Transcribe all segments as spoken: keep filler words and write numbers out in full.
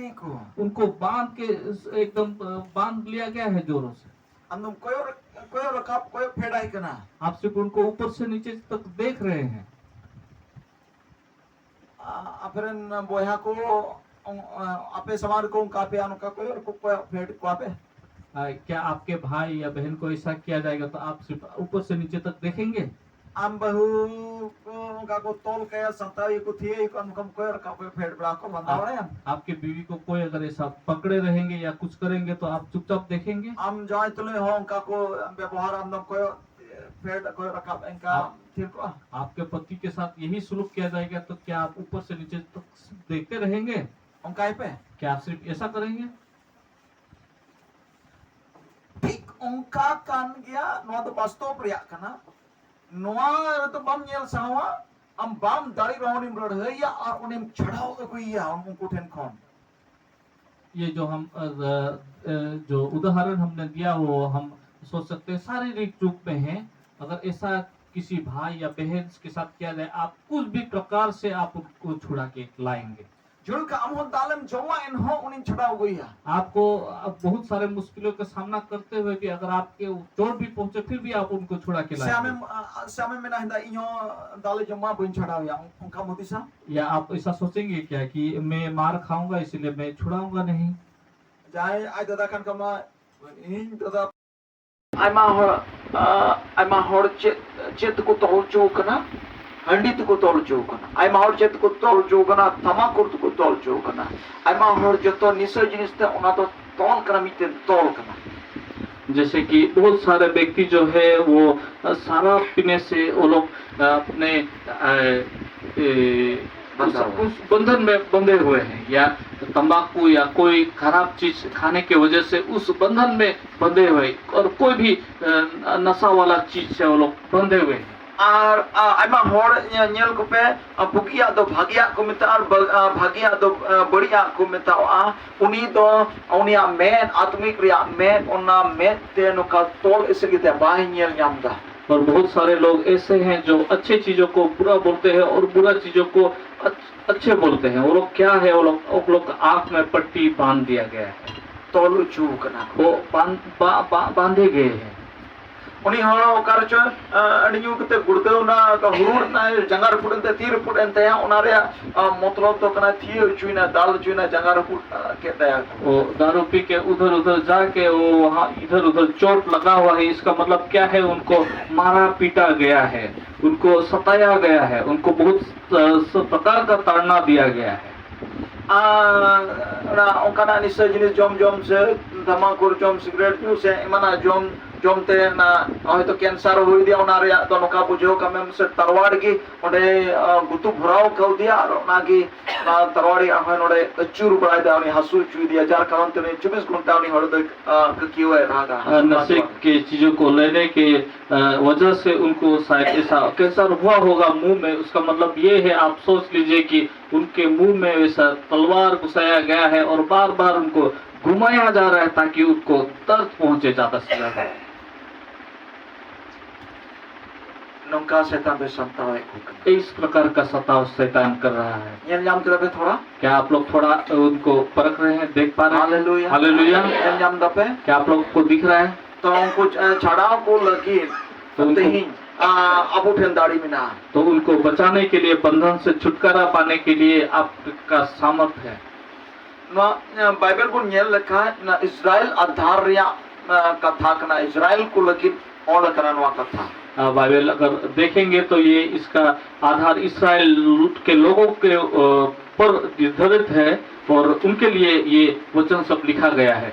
ᱠᱚ᱾ उनको बांध के एकदम, अ, बांध लिया गया है जोरों से। ᱟᱢᱫᱚᱢ ᱠᱚᱭᱚᱜ, ᱠᱚᱭᱚᱜ ᱨᱟᱠᱟᱵ, ᱠᱚᱭᱚᱜ ᱯᱷᱮᱰᱟᱭ ᱠᱟᱱᱟ᱾ आप सिर्फ उनको ऊपर से नीचे तक देख रहे हैं। ᱟ-, ᱟᱯᱮᱨᱮᱱ ᱵᱚᱭᱦᱟ ᱠᱚ, ᱚᱝ-, ᱟ, ᱟᱯᱮ ᱥᱟᱢᱟᱝ ᱨᱮᱠᱚ ᱚᱱᱠᱟ ᱟᱯᱮᱭᱟ, ᱱᱚᱝᱠᱟ ᱠᱚᱭᱚᱜ, ᱠᱚᱭᱚᱜ ᱯᱷᱮᱰ ᱠᱚᱣᱟ ᱯᱮ? अ, क्या आपके भाई या बहन को ऐसा किया जाएगा तो आप सिर्फ ऊपर से नीचे तक देखेंगे? ᱟᱢ ᱵᱟᱹᱦᱩ ᱠᱚ ᱚᱱᱠᱟ ᱠᱚ ᱛᱚᱞ ᱠᱟᱭᱟ, ᱥᱟᱛᱟᱣ ᱭᱟᱠᱚ, ᱛᱷᱤᱭᱟᱹ ᱭᱟᱠᱚ, ᱟᱢ ᱠᱚᱭᱚᱜ ᱨᱟᱠᱟᱵ ᱠᱚᱭᱚᱜ ᱯᱷᱮᱰ ᱵᱟᱲᱟ ᱠᱚ ᱵᱟᱝ ᱫᱟᱣ ᱵᱟᱲᱟᱭᱟᱢ? आप, आपके बीवी को कोई अगर ऐसा पकड़े रहेंगे या कुछ करेंगे तो आप चुपचाप देखेंगे? ᱟᱢ ᱡᱟᱶᱟᱭ ᱛᱩᱞᱩᱡ ᱦᱚᱸ ᱚᱱᱠᱟ ᱠᱚ ᱵᱮᱵᱚᱦᱟᱨ, ᱟᱢ ᱫᱚᱢ ᱠᱚᱭᱚᱜ ᱯᱷᱮᱰ, ᱠᱚᱭᱚᱜ ᱨᱟᱠᱟᱵ ᱮᱱᱠᱟ ᱟᱯ-, ᱛᱷᱤᱨ ᱠᱚᱜᱼᱟ? आपके पति के साथ यही सुलूक किया जाएगा तो क्या आप ऊपर से नीचे तक देखते रहेंगे? ᱚᱱᱠᱟᱭ ᱯᱮ᱾ क्या आप सिर्फ ऐसा करेंगे? ᱴᱷᱤᱠ ᱚᱱᱠᱟ ᱠᱟᱱ ᱜᱮᱭᱟ, ᱱᱚᱣᱟ ᱫᱚ ᱵᱟᱥᱛᱚᱵ ᱨᱮᱭᱟᱜ ᱠᱟᱱᱟ᱾ ᱱᱚᱣᱟ ᱨᱮᱫᱚ ᱵᱟᱢ ᱧᱮᱞ ᱥᱟᱦᱟᱣᱟ, ᱟᱢ ᱵᱟᱢ ᱫᱟᱲᱮ ᱨᱮᱦᱚᱸ ᱩᱱᱤᱢ ᱞᱟᱹᱲᱦᱟᱹᱭᱟ ᱟᱨ ᱩᱱᱤᱢ ᱪᱷᱟᱰᱟᱣ ᱟᱹᱜᱩᱭᱮᱭᱟ ᱩᱱᱠᱩ ᱴᱷᱮᱱ ᱠᱷᱚᱱ᱾ ये जो हम, अ, अ, जो उदाहरण हमने दिया, वो हम सोच सकते हैं शारीरिक रूप में है। अगर ऐसा किसी भाई या बहन के साथ किया जाए, आप कुछ भी प्रकार से आप उनको छुड़ा के लाएंगे। ᱡᱚᱞᱠᱟ ᱟᱢ ᱦᱚᱸ ᱫᱟᱞᱮᱢ ᱡᱚᱢᱟ, ᱮᱱᱦᱚᱸ ᱩᱱᱤᱢ ᱪᱷᱟᱰᱟᱣ ᱟᱹᱜᱩᱭᱮᱭᱟ᱾ आपको, अ, बहुत सारे मुश्किलों का सामना करते हुए भी अगर आपके चोट भी पहुंचे, फिर भी आप उनको छुड़ा के ᱥᱮ लाएंगे। ᱟᱢᱮᱢ, ᱟ, ᱥᱮ ᱟᱢᱮᱢ ᱢᱮᱱᱟ, ᱦᱮᱸᱫᱟ, ᱤᱧ ᱦᱚᱸ ᱫᱟᱞᱮ ᱡᱚᱢᱟ, ᱵᱟᱹᱧ ᱪᱷᱟᱰᱟᱣᱮᱭᱟ, ᱚᱱᱠᱟᱢ ᱦᱩᱫᱤᱥᱟ? या आप ऐसा सोचेंगे क्या कि मैं मार खाऊंगा, इसीलिए मैं छुड़ाऊंगा नहीं? ᱡᱟᱦᱟᱸᱭ ᱟᱡ ᱫᱟᱫᱟ ᱠᱟᱱ ᱠᱷᱟᱱ ᱢᱟ, ᱤᱧ ᱫᱟᱫᱟ᱾ ᱟᱭᱢᱟ ᱦᱚᱲ, ᱟ, ᱟᱭᱢᱟ ᱦᱚᱲ ᱪᱮᱫ, ᱪᱮᱫ ᱛᱮᱠᱚ ᱛᱚᱞ ᱦᱚᱪᱚ ᱟᱠᱟᱱᱟ? ᱦᱟᱺᱰᱤ ᱛᱮᱠᱚ ᱛᱚᱞ ᱦᱚᱪᱚ ᱟᱠᱟᱱᱟ᱾ ᱟᱭᱢᱟ ᱦᱚᱲ ᱪᱮᱫ ᱛᱮᱠᱚ ᱛᱚᱞ ᱦᱚᱪᱚ ᱟᱠᱟᱱᱟ? ᱛᱟᱢᱟᱠᱩᱨ ᱛᱮᱠᱚ ᱛᱚᱞ ᱦᱚᱪᱚ ᱟᱠᱟᱱᱟ᱾ ᱟᱭᱢᱟ ᱦᱚᱲ ᱡᱚᱛᱚ ᱱᱤᱥᱟᱹ ᱡᱤᱱᱤᱥ ᱛᱮ ᱚᱱᱟ ᱫᱚ ᱛᱚᱞ ᱠᱟᱱᱟ, ᱢᱤᱫᱴᱮᱱ ᱛᱚᱞ ᱠᱟᱱᱟ᱾ जैसे कि बहुत सारे व्यक्ति जो है वो, अ, शराब पीने से वो लोग, अ, अपने, अ, ए, उस, बंधा हुआ है। उस बंधन में बंधे हुए हैं, या तंबाकू या कोई खराब चीज खाने की वजह से उस बंधन में बंधे हुए, और कोई भी, अ, नशा वाला चीज से वो लोग बंधे हुए हैं। ᱟᱨ, ᱟ, ᱟᱭᱢᱟ ᱦᱚᱲ ᱧᱮ-, ᱧᱮᱞ ᱠᱚᱯᱮ, ᱟ, ᱵᱩᱜᱤᱭᱟᱜ ᱫᱚ ᱵᱷᱟᱜᱤᱭᱟᱜ ᱠᱚ ᱢᱮᱛᱟᱜᱼᱟ, ᱟᱨ ᱵᱟ-, ᱟ, ᱵᱷᱟᱜᱤᱭᱟᱜ ᱫᱚ, ᱟ, ᱵᱟᱹᱲᱤᱡᱟᱜ ᱠᱚ ᱢᱮᱛᱟᱜᱼᱟ᱾ ᱩᱱᱤ ᱫᱚ, ᱩᱱᱤᱭᱟᱜ ᱢᱮᱫ, ᱟᱛᱢᱤᱠ ᱨᱮᱭᱟᱜ ᱢᱮᱫ, ᱚᱱᱟ ᱢᱮᱫ ᱛᱮ ᱱᱚᱝᱠᱟ ᱛᱚᱞ ᱮᱥᱮᱫ ᱠᱟᱛᱮ ᱵᱟᱭ ᱧᱮᱞ ᱧᱟᱢ ᱮᱫᱟ᱾ और बहुत सारे लोग ऐसे हैं जो अच्छे चीजों को बुरा बोलते हैं और बुरा चीजों को अच्छ-, अच्छे बोलते हैं। वो लोग क्या है, वो लोग, वो लोग आंख में पट्टी बांध दिया गया है। ᱛᱚᱞ ᱦᱚᱪᱚ ᱟᱠᱟᱱᱟ ᱠᱚ᱾ वो बांध, बा, बा, बांधे गए हैं। ᱩᱱᱤ ᱦᱚᱲ ᱚᱠᱟ ᱨᱮᱪᱚ ᱟᱹᱰᱤ ᱧᱩ ᱠᱟᱛᱮ ᱜᱩᱲᱫᱟᱹᱣ ᱮᱱᱟ, ᱦᱩᱲᱩᱲ ᱮᱱᱟᱭ, ᱡᱟᱸᱜᱟ ᱨᱟᱹᱯᱩᱫ ᱮᱱ ᱛᱟᱭᱟ, ᱛᱤ ᱨᱟᱹᱯᱩᱫ ᱮᱱ ᱛᱟᱭᱟ, ᱚᱱᱟ ᱨᱮᱭᱟᱜ ᱢᱚᱛᱞᱚᱵ ᱫᱚ ᱠᱟᱱᱟ ᱛᱷᱤᱭᱟᱹ ᱦᱚᱪᱚᱭᱮᱱᱟ, ᱫᱟᱞ ᱦᱚᱪᱚᱭᱮᱱᱟ, ᱡᱟᱸᱜᱟ ᱨᱟᱹᱯᱩᱫ ᱠᱮᱫ ᱛᱟᱭᱟ᱾ वो दारू पी के उधर उधर जाके वो वहाँ इधर उधर चोट लगा हुआ है, इसका मतलब क्या है? उनको मारा पीटा गया है, उनको सताया गया है, उनको बहुत प्रकार का ताड़ना दिया गया है। ᱟᱨ ᱚᱱᱟ ᱚᱱᱠᱟᱱᱟᱜ ᱱᱤᱥᱟᱹ ᱡᱤᱱᱤᱥ ᱡᱚᱢ ᱡᱚᱢ ᱥᱮ ᱛᱟᱢᱟᱠᱩᱨ ᱡᱚᱢ, ᱥᱤᱜᱨᱮᱴ ᱧᱩ ᱥᱮ ᱮᱢᱟᱱᱟᱜ ᱡᱚᱢ ᱡᱚᱢ ᱛᱮ ᱚᱱᱟ ᱦᱚᱭᱛᱳ ᱠᱮᱱᱥᱟᱨ ᱦᱩᱭ ᱤᱫᱤᱭᱟ, ᱚᱱᱟ ᱨᱮᱭᱟᱜ ᱫᱚ ᱱᱚᱝᱠᱟ ᱵᱩᱡᱷᱟᱹᱣ ᱠᱟᱜ ᱢᱮ ᱥᱮ ᱛᱟᱨᱣᱟᱲ ᱜᱮ ᱚᱸᱰᱮ ᱜᱩᱛᱩ ᱵᱷᱚᱨᱟᱣ ᱠᱟᱣᱫᱮᱭᱟ ᱟᱨ ᱚᱱᱟᱜᱮ ᱚᱱᱟ ᱛᱟᱨᱣᱟᱲ ᱨᱮᱭᱟᱜ ᱦᱚᱸ ᱱᱚᱰᱮ ᱟᱹᱪᱩᱨ ᱵᱟᱲᱟᱭᱮᱫᱟ, ᱩᱱᱤ ᱦᱟᱹᱥᱩ ᱦᱚᱪᱚᱭᱮᱫᱮᱭᱟ, ᱡᱟᱨ ᱠᱟᱨᱚᱱ ᱛᱮ ᱩᱱᱤ ᱪᱚᱵᱵᱤᱥ ᱜᱷᱚᱱᱴᱟ ᱩᱱᱤ ᱦᱚᱲ ᱫᱚ ᱠᱟᱹᱠᱤᱭᱟᱹᱣᱟᱭ ᱨᱟᱜᱟ᱾ नशे के चीज़ों को लेने के वजह से उनको शायद ऐसा कैंसर हुआ होगा मुंह में। उसका मतलब ये है, आप सोच लीजिए कि उनके मुंह में वैसा तलवार घुसाया गया है और बार बार उनको घुमाया जा रहा है ताकि उनको दर्द पहुंचे ज्यादा से ज्यादा। ᱱᱚᱝᱠᱟ ᱥᱮᱛᱟᱱ ᱫᱚᱭ ᱥᱟᱢᱴᱟᱣᱮᱫ ᱠᱚ ᱠᱟᱱᱟ᱾ इस प्रकार का सताव शैतान कर रहा है। ᱧᱮᱞ ᱧᱟᱢ ᱠᱮᱫᱟ ᱯᱮ ᱛᱷᱚᱲᱟ? क्या आप लोग थोड़ा उनको परख रहे हैं, देख पा रहे हैं? ᱦᱟᱞᱮᱞᱩᱭᱟ᱾ हालेलुया। ᱧᱮᱞ ᱧᱟᱢ ᱫᱟᱯᱮ? क्या आप लोग को दिख रहा है? ᱛᱚ ᱩᱱᱠᱩ ᱪᱷᱟᱰᱟᱣ ᱠᱚ ᱞᱟᱹᱜᱤᱫ ᱛᱚ ᱩᱱᱠᱩ ᱛᱮᱦᱮᱧ ᱟ, ᱟᱵᱚ ᱴᱷᱮᱱ ᱫᱟᱲᱮ ᱢᱮᱱᱟᱜᱼᱟ᱾ तो उनको बचाने के लिए, बंधन से छुटकारा पाने के लिए आपका सामर्थ है। ᱱᱚᱣᱟ ᱟ, ᱵᱟᱭᱵᱮᱞ ᱵᱚᱱ ᱧᱮᱞ ᱞᱮᱠᱷᱟᱱ ᱱᱚᱣᱟ ᱤᱥᱨᱟᱭᱮᱞ ᱟᱫᱷᱟᱨ ᱨᱮᱭᱟᱜ ᱟ, ᱠᱟᱛᱷᱟ ᱠᱟᱱᱟ, ᱤᱥᱨᱟᱭᱮᱞ ᱠᱚ ᱞᱟᱹᱜᱤᱫ ᱚᱞ ᱟᱠᱟᱱᱟ ᱱᱚᱣᱟ ᱠᱟᱛᱷᱟ᱾ बाइबल अगर देखेंगे तो ये इसका आधार इसराइल के लोगों के पर निर्धारित है और उनके लिए ये वचन सब लिखा गया है।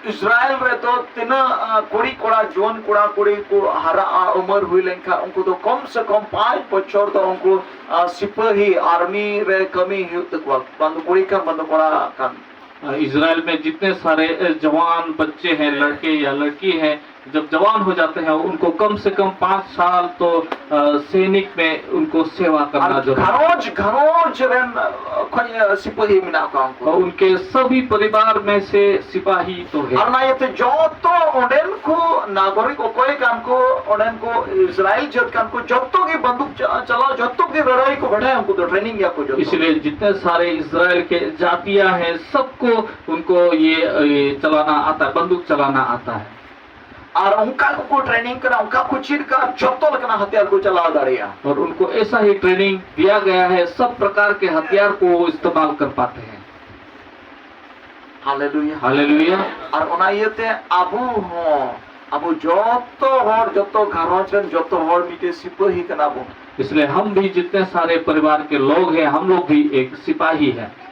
ᱤᱥᱨᱟᱭᱮᱞ ᱨᱮᱫᱚ ᱛᱤᱱᱟᱹᱜ ᱟ, ᱠᱩᱲᱤ ᱠᱚᱲᱟ, ᱡᱩᱣᱟᱹᱱ ᱠᱚᱲᱟ ᱠᱩᱲᱤ ᱠᱚ ᱦᱟᱨᱟᱜᱼᱟ, ᱩᱢᱮᱨ ᱦᱩᱭ ᱞᱮᱱᱠᱷᱟᱱ ᱩᱱᱠᱩ ᱫᱚ ᱠᱚᱢ ᱥᱮ ᱠᱚᱢ ᱯᱟᱸᱪ ᱵᱚᱪᱷᱚᱨ ᱫᱚ ᱩᱱᱠᱩ ᱟ, ᱥᱤᱯᱟᱹᱦᱤ ᱟᱨᱢᱤ ᱨᱮ ᱠᱟᱹᱢᱤ ᱦᱩᱭᱩᱜ ᱛᱟᱠᱚᱣᱟ, ᱵᱟᱝ ᱫᱚ ᱠᱩᱲᱤ ᱠᱟᱱ ᱵᱟᱝ ᱫᱚ ᱠᱚᱲᱟ ᱠᱟᱱ᱾ इसराइल में जितने सारे जवान बच्चे हैं, लड़के या लड़की हैं, जब जवान हो जाते हैं, उनको कम से कम पाँच साल तो, अ, सैनिक में उनको सेवा करना ᱟᱨ जरूरी है। ᱜᱷᱟᱨᱚᱸᱡᱽ ᱜᱷᱟᱨᱚᱸᱡᱽ ᱨᱮᱱ, ᱟᱸ, ᱠᱷᱚᱱ, ᱟᱸ, ᱥᱤᱯᱟᱹᱦᱤ ᱢᱮᱱᱟᱜ ᱠᱚᱣᱟ ᱩᱱᱠᱩ᱾ और उनके सभी परिवार में से सिपाही तो है। ᱟᱨ ᱚᱱᱟ ᱤᱭᱟᱹᱛᱮ ᱡᱚᱛᱚ ᱚᱸᱰᱮᱱ ᱠᱚ ᱱᱟᱜᱚᱨᱤᱠ ᱚᱠᱚᱭ ᱠᱟᱱ ᱠᱚ, ᱚᱸᱰᱮᱱ ᱠᱚ ᱤᱥᱨᱟᱭᱮᱞ ᱡᱟᱹᱛ ᱠᱟᱱ ᱠᱚ, ᱡᱚᱛᱚ ᱜᱮ ᱵᱟᱱᱫᱩᱠ ᱪᱟ-, ᱪᱟᱞᱟᱣ, ᱡᱚᱛᱚ ᱜᱮ ᱞᱟᱹᱲᱦᱟᱹᱭ ᱠᱚ ᱵᱟᱰᱟᱭᱟ, ᱩᱱᱠᱩ ᱫᱚ training ᱜᱮᱭᱟ ᱠᱚ ᱡᱚᱛᱚ᱾ इसलिए जितने सारे इजराइल के जातियां हैं, सबको उनको ये, ये चलाना आता है, बंदूक चलाना आता है। ᱟᱨ ᱚᱱᱠᱟ ᱠᱚᱠᱚ training ᱠᱟᱱᱟ, ᱚᱱᱠᱟ ᱠᱚ ᱪᱮᱫ ᱠᱟᱜᱼᱟ, ᱡᱚᱛᱚ ᱞᱮᱠᱟᱱᱟᱜ ᱦᱟᱛᱤᱭᱟᱨ ᱠᱚ ᱪᱟᱞᱟᱣ ᱫᱟᱲᱮᱭᱟᱜᱼᱟ᱾ और उनको ऐसा ही ट्रेनिंग दिया गया है, सब प्रकार के हथियार को वो इस्तेमाल कर पाते हैं। ᱦᱟᱞᱮᱞᱩᱭᱟ᱾ ᱦᱟᱞᱮᱞᱩᱭᱟ᱾ ᱟᱨ ᱚᱱᱟ ᱤᱭᱟᱹᱛᱮ ᱟᱵᱚ ᱦᱚᱸ, ᱟᱵᱚ ᱡᱚᱛᱚ ᱦᱚᱲ, ᱡᱚᱛᱚ ᱜᱷᱟᱨᱚᱸᱡᱽ ᱨᱮᱱ ᱡᱚᱛᱚ ᱦᱚᱲ ᱢᱤᱫᱴᱮᱡ ᱥᱤᱯᱟᱹᱦᱤ ᱠᱟᱱᱟ ᱵᱚᱱ᱾ इसलिए हम भी जितने सारे परिवार के लोग हैं, हम लोग भी एक सिपाही हैं।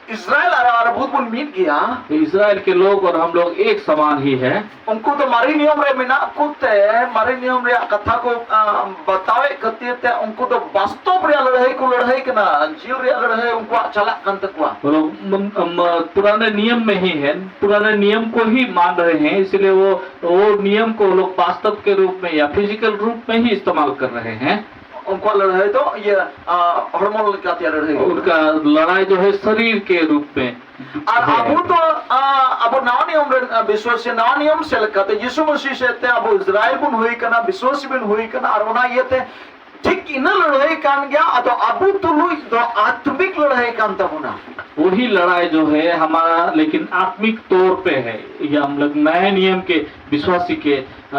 ᱤᱥᱨᱟᱭᱮᱞ ᱟᱨ ᱟᱵᱚ ᱵᱚᱱ ᱢᱤᱫ ᱜᱮᱭᱟ᱾ ये इजराइल के लोग और हम लोग एक समान ही हैं। ᱩᱱᱠᱩ ᱫᱚ ᱢᱟᱨᱮ ᱱᱤᱭᱚᱢ ᱨᱮ ᱢᱮᱱᱟᱜ ᱠᱚᱛᱮ, ᱢᱟᱨᱮ ᱱᱤᱭᱚᱢ ᱨᱮᱭᱟᱜ ᱠᱟᱛᱷᱟ ᱠᱚ, ᱟᱸ, ᱵᱟᱛᱟᱣᱮᱫ ᱠᱷᱟᱹᱛᱤᱨ ᱛᱮ ᱩᱱᱠᱩ ᱫᱚ ᱵᱟᱥᱛᱚᱵ ᱨᱮᱭᱟᱜ ᱞᱟᱹᱲᱦᱟᱹᱭ ᱠᱚ ᱞᱟᱹᱲᱦᱟᱹᱭ ᱠᱟᱱᱟ, ᱡᱤᱞ ᱨᱮᱭᱟᱜ ᱞᱟᱹᱲᱦᱟᱹᱭ ᱩᱱᱠᱩᱣᱟᱜ ᱪᱟᱞᱟᱜ ᱠᱟᱱ ᱛᱟᱠᱚᱣᱟ᱾ वो लोग, म, म, पुराने नियम में ही हैं, पुराने नियम को ही मान रहे हैं, इसलिए वो, वो नियम को वो लोग वास्तव के रूप में या फिजिकल रूप में ही इस्तेमाल कर रहे हैं। ᱩᱱᱠᱩᱣᱟᱜ ᱞᱟᱹᱲᱦᱟᱹᱭ ᱫᱚ ᱤᱭᱟᱹ, ᱟᱸ, ᱦᱚᱲᱢᱚ ᱞᱮᱠᱟᱛᱮ ᱞᱟᱹᱲᱦᱟᱹᱭ ᱠᱟᱱᱟ᱾ उनका लड़ाई जो है शरीर के रूप में ᱟᱨ ᱦᱮᱸ᱾ ᱟᱵᱚ ᱫᱚ, ᱟᱸ, ᱟᱵᱚ ᱱᱟᱣᱟ ᱱᱤᱭᱚᱢ ᱨᱮᱱ, ᱟᱸ, ᱵᱤᱥᱣᱟᱥᱤ, ᱱᱟᱣᱟ ᱱᱤᱭᱚᱢ ᱥᱮᱫ ᱞᱮᱠᱟᱛᱮ ᱡᱤᱥᱩ ᱢᱟᱹᱥᱤ ᱥᱮᱫ ᱛᱮ ᱟᱵᱚ ᱤᱥᱨᱟᱭᱮᱞ ᱵᱚᱱ ᱦᱩᱭ ᱠᱟᱱᱟ, ᱵᱤᱥᱣᱟᱥᱤ ᱵᱚᱱ ᱦᱩᱭ ᱠᱟᱱᱟ, ᱟᱨ ᱚᱱᱟ ᱤᱭᱟᱹᱛᱮ ᱴᱷᱤᱠ ᱤᱱᱟᱹ ᱞᱟᱹᱲᱦᱟᱹᱭ ᱠᱟᱱ ᱜᱮᱭᱟ, ᱟᱫᱚ ᱟᱵᱚ ᱛᱩᱞᱩᱡ ᱫᱚ ᱟᱛᱢᱤᱠ ᱞᱟᱹᱲᱦᱟᱹᱭ ᱠᱟᱱ ᱛᱟᱵᱚᱱᱟ᱾ वही लड़ाई जो है हमारा, लेकिन आत्मिक तौर पे है। ये हम लोग नए नियम के विश्वासी के, अ,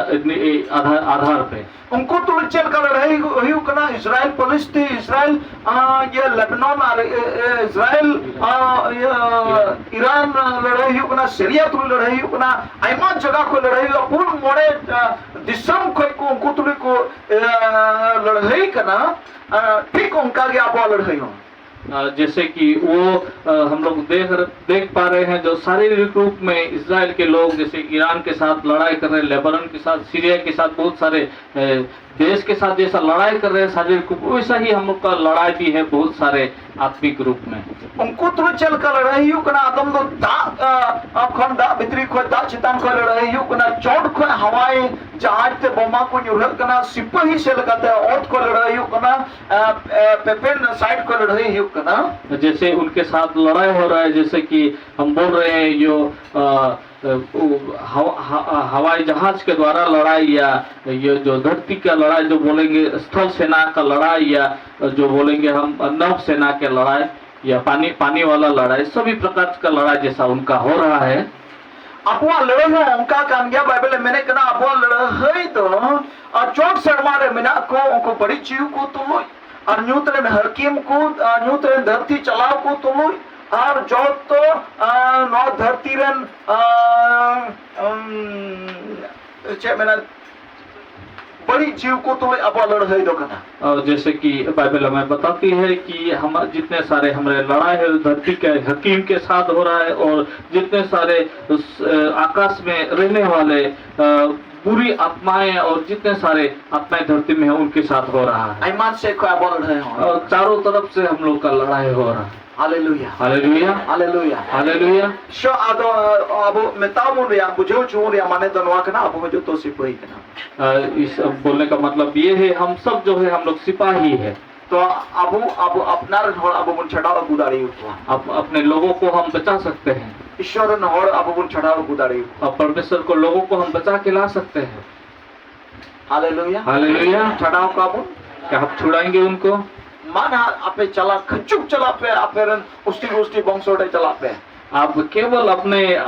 आधार, आधार पे। ᱩᱱᱠᱩ ᱛᱩᱞᱩᱡ ᱪᱮᱫ ᱞᱮᱠᱟ ᱞᱟᱹᱲᱦᱟᱹᱭ ᱦᱩᱭᱩᱜ ᱠᱟᱱᱟ? ᱤᱥᱨᱟᱭᱮᱞ ᱯᱟᱞᱮᱥᱛᱤᱱ, ᱤᱥᱨᱟᱭᱮᱞ, ᱟᱸ, ᱤᱭᱟᱹ, ᱞᱮᱵᱟᱱᱚᱱ ᱟᱨ, ᱮ, ᱮ, ᱤᱥᱨᱟᱭᱮᱞ, ᱟᱸ, ᱤᱭᱟᱹ, ᱤᱨᱟᱱ ᱞᱟᱹᱲᱦᱟᱹᱭ ᱦᱩᱭᱩᱜ ᱠᱟᱱᱟ, ᱥᱤᱨᱤᱭᱟ ᱛᱩᱞᱩᱡ ᱞᱟᱹᱲᱦᱟᱹᱭ ᱦᱩᱭᱩᱜ ᱠᱟᱱᱟ, ᱟᱭᱢᱟ ᱡᱟᱭᱜᱟ ᱠᱷᱚᱱ ᱞᱟᱹᱲᱦᱟᱹᱭ ᱦᱩᱭᱩᱜᱼᱟ᱾ ᱯᱩᱱ ᱢᱚᱬᱮ, ᱟᱸ, ᱫᱤᱥᱚᱢ ᱠᱷᱚᱱ ᱠᱚ ᱩᱱᱠᱩ ᱛᱩᱞᱩᱡ ᱠᱚ, ᱮ, ᱞᱟᱹᱲᱦᱟᱹᱭ ᱠᱟᱱᱟ᱾ ᱟᱸ, ᱴᱷᱤᱠ ᱚᱱᱠᱟ ᱜᱮ ᱟᱵᱚᱣᱟᱜ ᱞᱟᱹᱲᱦᱟᱹᱭ ᱦᱚᱸ᱾ अ, जैसे कि वो, अ, हम लोग देख देख पा रहे हैं, जो शारीरिक रूप में इसराइल के लोग जैसे ईरान के साथ लड़ाई कर रहे हैं, लेबनान के साथ, सीरिया के साथ, बहुत सारे, अ, देश के साथ जैसा लड़ाई कर रहे हैं शारीरिक रूप, वैसा ही हम लोग का लड़ाई भी है बहुत सारे आत्मिक रूप में। ᱩᱱᱠᱩ ᱛᱩᱞᱩᱡ ᱪᱮᱫ ᱞᱮᱠᱟ ᱞᱟᱹᱲᱦᱟᱹᱭ ᱦᱩᱭᱩᱜ ᱠᱟᱱᱟ? ᱟᱫᱚᱢ ᱫᱚ ᱫᱟᱜ, ᱟ, ᱠᱷᱚᱱ, ᱫᱟᱜ ᱵᱷᱤᱛᱨᱤ ᱠᱷᱚᱱ, ᱫᱟᱜ ᱪᱮᱛᱟᱱ ᱠᱷᱚᱱ ᱞᱟᱹᱲᱦᱟᱹᱭ ᱦᱩᱭᱩᱜ ᱠᱟᱱᱟ, ᱪᱚᱴ ᱠᱷᱚᱱ ᱦᱟᱣᱟᱭ ᱡᱟᱦᱟᱡᱽ ᱛᱮ ᱵᱳᱢᱟ ᱠᱚ ᱧᱩᱨᱦᱟᱹᱜ ᱠᱟᱱᱟ, ᱥᱤᱯᱟᱹᱦᱤ ᱪᱮᱫ ᱞᱮᱠᱟᱛᱮ ᱚᱛ ᱠᱷᱚᱱ ᱞᱟᱹᱲᱦᱟᱹᱭ ᱦᱩᱭᱩᱜ ᱠᱟᱱᱟ, ᱟ, ᱟ, ᱯᱮᱯᱮᱱ ᱥᱟᱭᱤᱰ ᱠᱷᱚᱱ ᱞᱟᱹᱲᱦᱟᱹᱭ ᱦᱩᱭᱩᱜ ᱠᱟᱱᱟ᱾ जैसे उनके साथ लड़ाई हो रहा है, जैसे कि हम बोल रहे हैं, जो, अ, अ, वो हवा-, ह-, अ, हवाई जहाज के द्वारा लड़ाई या ये जो धरती का लड़ाई जो बोलेंगे, स्थल सेना का लड़ाई या जो बोलेंगे हम नभ सेना के लड़ाई या पानी, पानी वाला लड़ाई, सभी प्रकार का लड़ाई जैसा उनका हो रहा है। ᱟᱵᱚᱣᱟᱜ ᱞᱟᱹᱲᱦᱟᱹᱭ ᱦᱚᱸ ᱚᱱᱠᱟ ᱠᱟᱱ ᱜᱮᱭᱟ᱾ ᱵᱟᱭᱵᱮᱞᱮ ᱢᱮᱱᱮᱫ ᱠᱟᱱᱟ, ᱟᱵᱚᱣᱟᱜ ᱞᱟᱹᱲᱦᱟᱹᱭ ᱫᱚ, ᱟ, ᱪᱚᱴ ᱥᱮᱨᱢᱟ ᱨᱮ ᱢᱮᱱᱟᱜ ᱠᱚ ᱩᱱᱠᱩ ᱵᱟᱹᱲᱤᱡ ᱡᱤᱣᱤ ᱠᱚ ᱛᱩᱞᱩᱡ, ᱟᱨ ᱧᱩᱛ ᱨᱮᱱ ᱦᱟᱹᱠᱤᱢ ᱠᱚ, ᱟ, ᱧᱩᱛ ᱨᱮᱱ ᱫᱷᱟᱹᱨᱛᱤ ᱪᱟᱞᱟᱣ ᱠᱚ ᱛᱩᱞᱩᱡ, ᱟᱨ ᱡᱚᱛᱚ, ᱟ, ᱱᱚᱣᱟ ᱫᱷᱟᱹᱨᱛᱤ ᱨᱮᱱ, ᱟ, ᱩᱢ, ᱪᱮᱫ ᱢᱮᱱᱟ, ᱵᱟᱹᱲᱤᱡ ᱡᱤᱣᱤ ᱠᱚ ᱛᱩᱞᱩᱡ ᱟᱵᱚᱣᱟᱜ ᱞᱟᱹᱲᱦᱟᱹᱭ ᱫᱚ ᱠᱟᱱᱟ᱾ और जैसे कि बाइबल हमें बताती है कि हम जितने सारे हमारे लड़ाई है धरती के हकीम के साथ हो रहा है, और जितने सारे उस, अ, आकाश में रहने वाले, अ, बुरी आत्माएं और जितने सारे आत्माएं धरती में हैं उनके साथ हो रहा है। ᱟᱭᱢᱟ ᱥᱮᱫ ᱠᱷᱚᱱ ᱟᱵᱚᱣᱟᱜ ᱞᱟᱹᱲᱦᱟᱹᱭ ᱦᱚᱸ᱾ और चारों तरफ से हम लोग का लड़ाई हो रहा है। ᱦᱟᱞᱮᱞᱩᱭᱟ᱾ हालेलुया। ᱦᱟᱞᱮᱞᱩᱭᱟ᱾ हालेलुᱭᱟ। ᱥᱚ ᱟᱫᱚ ᱟᱵᱚ ᱢᱮᱛᱟ ᱵᱚᱱ ᱨᱮᱭᱟᱜ, ᱵᱩᱡᱷᱟᱹᱣ ᱦᱚᱪᱚ ᱵᱚᱱ ᱨᱮᱭᱟᱜ ᱢᱟᱱᱮ ᱫᱚ ᱱᱚᱣᱟ ᱠᱟᱱᱟ, ᱟᱵᱚ ᱦᱚᱸ ᱡᱚᱛᱚ ᱥᱤᱯᱟᱹᱦᱤ ᱠᱟᱱᱟ᱾ अ, इस बोलने का मतलब ये है, हम सब जो है, हम लोग सिपाही है। ᱛᱚ ᱟᱵᱚ, ᱟᱵᱚ ᱟᱯᱱᱟᱨ ᱨᱮᱱ ᱦᱚᱲ ᱟᱵᱚ ᱵᱚᱱ ᱪᱷᱟᱰᱟᱣ ᱟᱹᱜᱩ ᱫᱟᱲᱮᱭᱟᱠᱚᱣᱟ᱾ आप अपने लोगों को हम बचा सकते हैं। ᱤᱥᱚᱨ ᱨᱮᱱ ᱦᱚᱲ ᱟᱵᱚ ᱵᱚᱱ ᱪᱷᱟᱰᱟᱣ ᱟᱹᱜᱩ ᱫᱟᱲᱮᱭᱟᱠᱚᱣᱟ᱾ आप परमेश्वर को, लोगों को हम बचा के ला सकते हैं। ᱦᱟᱞᱮᱞᱩᱭᱟ। हालेलुया। ᱪᱷᱟᱰᱟᱣ ᱠᱚᱣᱟ ᱵᱚᱱ᱾ क्या आप छुड़ाएंगे उनको? ᱢᱟ ᱱᱟᱦᱟᱜ ᱟᱯᱮ ᱪᱟᱞᱟᱜ, ᱠᱷᱟᱹᱪᱩᱠ ᱪᱟᱞᱟᱜ ᱯᱮ, ᱟᱯᱮ ᱨᱮᱱ ᱩᱥᱴᱤ ᱜᱩᱥᱴᱤ ᱵᱚᱝᱥᱚ ᱨᱮ ᱪᱟᱞᱟᱜ ᱯᱮ᱾ आप केवल अपने, अ,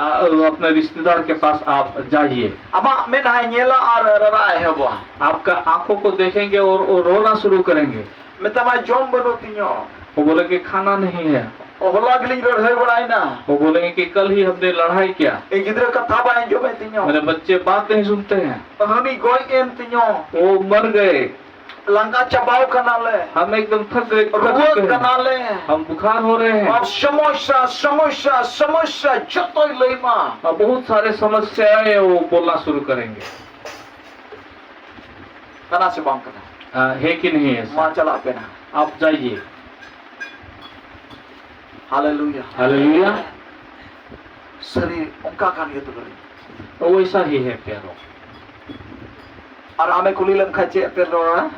अपने रिश्तेदार के पास आप जाइए। ᱟᱢᱟᱜ ᱢᱮᱫᱦᱟᱭ ᱧᱮᱞᱟ ᱟᱨ ᱨᱟᱨᱟᱜ ᱮ ᱮᱦᱚᱵᱟ᱾ आपका आंखों को देखेंगे और, और रोना शुरू करेंगे। ᱢᱮᱛᱟᱢᱟᱭ, "ᱡᱚᱢ ᱵᱟᱹᱱᱩᱜ ᱛᱤᱧᱟ।" वो बोलेंगे, "खाना नहीं है।" ᱦᱚᱞᱟ ᱜᱮᱞᱤᱧ ᱞᱟᱹᱲᱦᱟᱹᱭ ᱵᱟᱲᱟᱭᱮᱱᱟ᱾ वो बोलेंगे कि कल ही हमने लड़ाई किया। ᱤᱧ ᱜᱤᱫᱽᱨᱟᱹ ᱠᱟᱛᱷᱟ ᱵᱟᱭ ᱟᱸᱡᱚᱢᱮᱫ ᱛᱤᱧᱟ᱾ मेरे बच्चे बात नहीं सुनते हैं। ᱦᱟᱹᱱᱤ ᱜᱚᱡ ᱮᱱ ᱛᱤᱧᱟ᱾ वो मर गए। ᱞᱟᱸᱜᱟ ᱪᱟᱵᱟᱣ ᱠᱟᱱᱟᱞᱮ᱾ हम एकदम थक गए, थक ᱨᱩᱣᱟᱹᱜ चुके हैं। ᱠᱟᱱᱟᱞᱮ᱾ हम बुखार हो रहे हैं। ᱟᱨ ᱥᱚᱢᱚᱥᱥᱟ, ᱥᱚᱢᱚᱥᱥᱟ, ᱥᱚᱢᱚᱥᱥᱟ ᱡᱚᱛᱚᱭ ᱞᱟᱹᱭ ᱢᱟ᱾ और बहुत सारे समस्याएं वो बोलना शुरू करेंगे। ᱠᱟᱱᱟ ᱥᱮ ᱵᱟᱝ ᱠᱟᱱᱟ? आ, है कि नहीं ऐसा? ᱢᱟ ᱪᱟᱞᱟᱜ ᱯᱮ ᱱᱟ᱾ आप जाइए। ᱦᱟᱞᱮᱞᱩᱭᱟ᱾ हालेलुया। ᱥᱟᱹᱨᱤ ᱚᱱᱠᱟ ᱠᱟᱱ ᱜᱮ ᱛᱚᱵᱮ᱾ तो वैसा ही है प्यारो। ᱟᱨ ᱟᱢᱮ ᱠᱩᱞᱤ ᱞᱮᱢ ᱠᱷᱟᱱ ᱪᱮᱫ ᱯᱮ ᱨᱚᱲᱟ?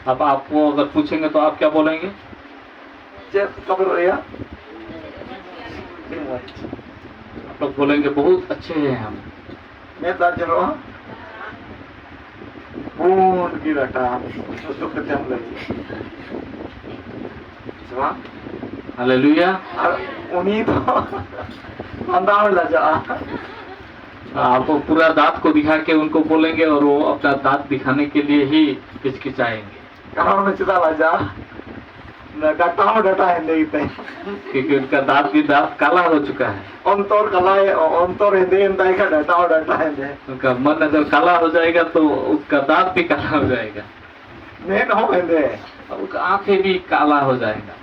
अब आपको अगर पूछेंगे तो आप क्या बोलेंगे? ᱪᱮᱫ ᱠᱚᱯᱮ ᱨᱚᱲᱟ? आप लोग बोलेंगे बहुत अच्छे हैं हम। ᱢᱮᱫ ᱫᱟᱜ ᱡᱚᱨᱚᱜᱼᱟ᱾ ᱯᱩᱸᱰ ᱜᱮ ᱰᱟᱴᱟ᱾ ᱥᱩᱫᱷᱩ ᱠᱟᱛᱮᱢ ᱞᱟᱹᱭ᱾ ᱥᱮ ᱵᱟᱝ? हालेलुया। ᱟᱨ ᱩᱱᱤ ᱫᱚ ᱞᱟᱸᱫᱟ ᱦᱚᱸᱭ ᱞᱟᱡᱟᱜᱼᱟ᱾ आपको पूरा दांत को दिखा के उनको बोलेंगे और वो अपना दांत दिखाने के लिए ही हिचकिचाएंगे। ᱠᱟᱨᱚᱱ ᱩᱱᱤ ᱪᱮᱫᱟᱜ ᱞᱟᱡᱟᱜᱼᱟ? ᱰᱟᱴᱟ ᱦᱚᱸ ᱰᱟᱴᱟ ᱦᱮᱸᱫᱮ ᱜᱮᱛᱟᱭ᱾ क्योंकि उनका दांत भी दांत काला हो चुका है। ᱚᱱᱛᱚᱨ ᱠᱟᱞᱟᱭ, ᱚᱱᱛᱚᱨ ᱦᱮᱸᱫᱮᱭᱮᱱ ᱛᱟᱭ ᱠᱷᱟᱱ ᱰᱟᱴᱟ ᱦᱚᱸ ᱰᱟᱴᱟ ᱦᱮᱸᱫᱮ᱾ उनका मन अगर काला हो जाएगा तो उसका दांत भी काला हो जाएगा। ᱢᱮᱫ ᱦᱚᱸ ᱦᱮᱸᱫᱮ᱾ और उनका आंखें भी काला हो जाएगा।